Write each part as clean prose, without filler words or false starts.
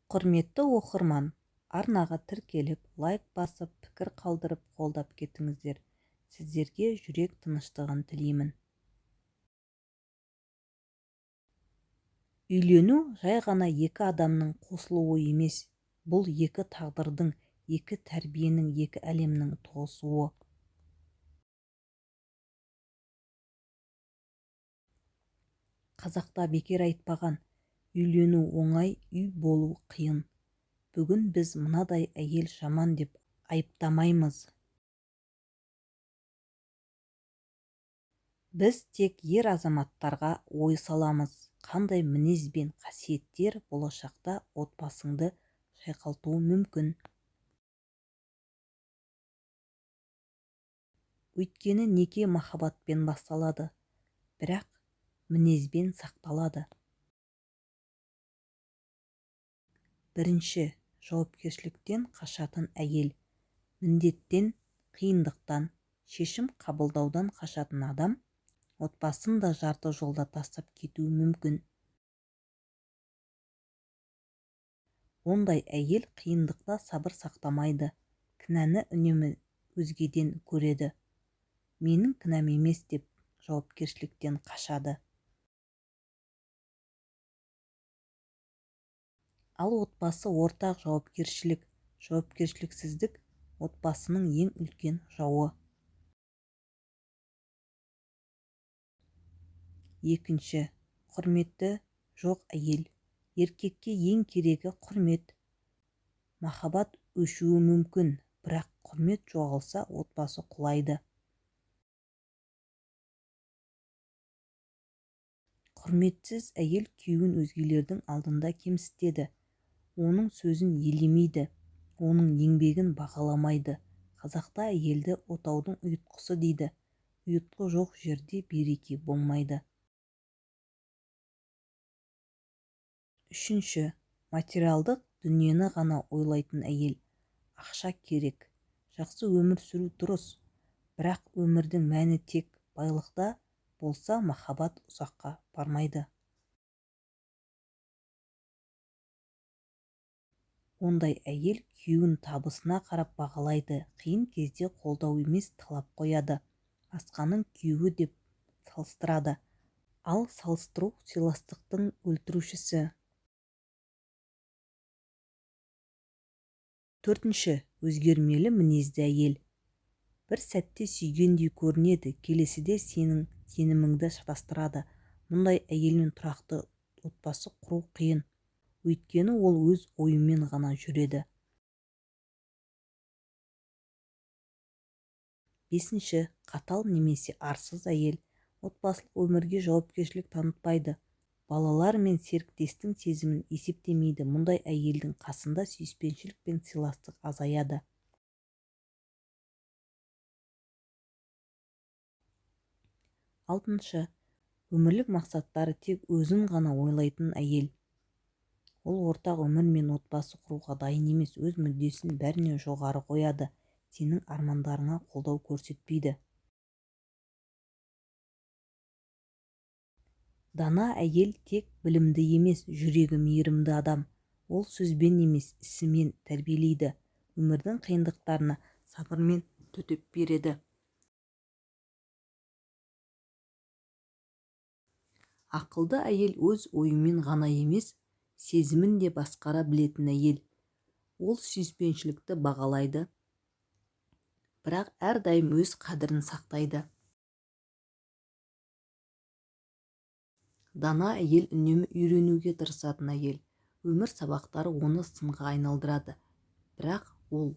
Құрметті оқырман, арнаға тіркеліп, лайк басып, пікір қалдырып, қолдап кетіңіздер. Сіздерге жүрек тыныштығын тілеймін. Үйлену жай ғана екі адамның қосылуы емес, бұл екі тағдырдың, екі тәрбиенің, екі әлемнің тоғысуы. Қазақта бекер айтпаған, үйлену оңай, үй болу қиын. Бүгін біз мынадай әйел жаман деп айыптамаймыз. Біз тек ер азаматтарға ой саламыз, қандай мінез бен қасиеттер болашақта отбасыңды шайқалтуы мүмкін. Өйткені неке махаббатпен басталады, бірақ мінезбен сақталады. Бірінші, жауапкершіліктен қашатын әйел. Міндеттен, қиындықтан, шешім қабылдаудан қашатын адам отбасын да жарты жолда тастап кетуі мүмкін. Ондай әйел қиындықта сабыр сақтамайды, кінәні үнемі өзгеден көреді. Менің кінәм емес деп жауапкершіліктен қашады. Ал отбасы ортақ жауапкершілік, жауапкершіліксіздік отбасының ең үлкен жауы. Екінші, құрметі жоқ әйел. Еркекке ең керегі құрмет. Махаббат өшуі мүмкін, бірақ құрмет жоғалса, отбасы құлайды. Құрметсіз әйел күйеуін өзгелердің алдында кемсітеді, оның сөзін елемейді, оның еңбегін бағаламайды. Қазақта әйелді отаудың ұйытқысы дейді. Ұйытқы жоқ жерде береке болмайды. Үшінші, материалдық дүниені ғана ойлайтын әйел. Ақша керек, жақсы өмір сүру дұрыс, бірақ өмірдің мәні тек байлықта болса, махаббат ұзаққа бармайды. Ондай әйел күйеуін табысына қарап бағалайды, қиын кезде қолдау емес талап қояды, басқаның күйеуі деп салыстырады. Ал салыстыру сыйластықтың өлтірушісі. Төртінші, өзгермелі мінезді әйел. Бір сәтте сүйгендей көрінеді, келесіде сенің сеніміңді шатастырады. Мұндай әйелмен тұрақты отбасы құру қиын. Өйткені ол өз ойымен ғана жүреді. Бесінші, қатал немесе арсыз әйел. Отбасылық өмірге жауапкершілік танытпайды. Балалар мен серіктестің сезімін есептемейді. Мұндай әйелдің қасында сүйіспеншілік пен сыйластық азаяды. Алтыншы, өмірлік мақсаттары тек өзін ғана ойлайтын әйел. Ол ортақ өмір мен отбасы құруға дайын емес, өз мүддесін бәрінен жоғары қояды, сенің армандарыңа қолдау көрсетпейді. Дана әйел тек білімді емес, жүрегі мейірімді адам. Ол сөзбен емес, ісімен тәрбиелейді, өмірдің қиындықтарына сабырмен төтеп береді. Ақылды әйел өз ойымен ғана емес, сезімін де басқара білетін әйел. Ол сүйіспеншілікті бағалайды, бірақ әрдайым өз қадірін сақтайды. Дана әйел үнемі үйренуге тырысатын әйел. Өмір сабақтары оны сынға айналдырады, бірақ ол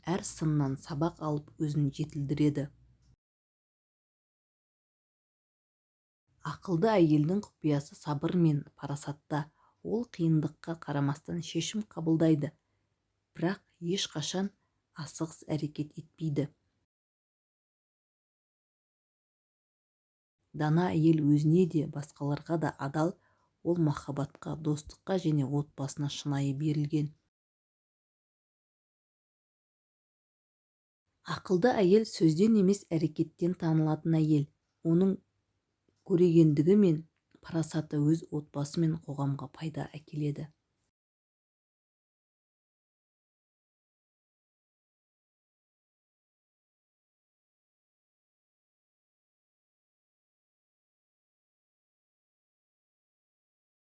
әр сыннан сабақ алып өзін жетілдіреді. Ақылды әйелдің құпиясы сабыр мен парасатта. Ол қиындыққа қарамастан шешім қабылдайды, бірақ ешқашан асығыс әрекет етпейді. Дана әйел өзіне де, басқаларға да адал, ол махаббатқа, достыққа және отбасына шынайы берілген. Ақылды әйел сөзден емес, әрекеттен танылатын әйел. Оның көрегендігі мен парасаты өз отбасы мен қоғамға пайда әкеледі.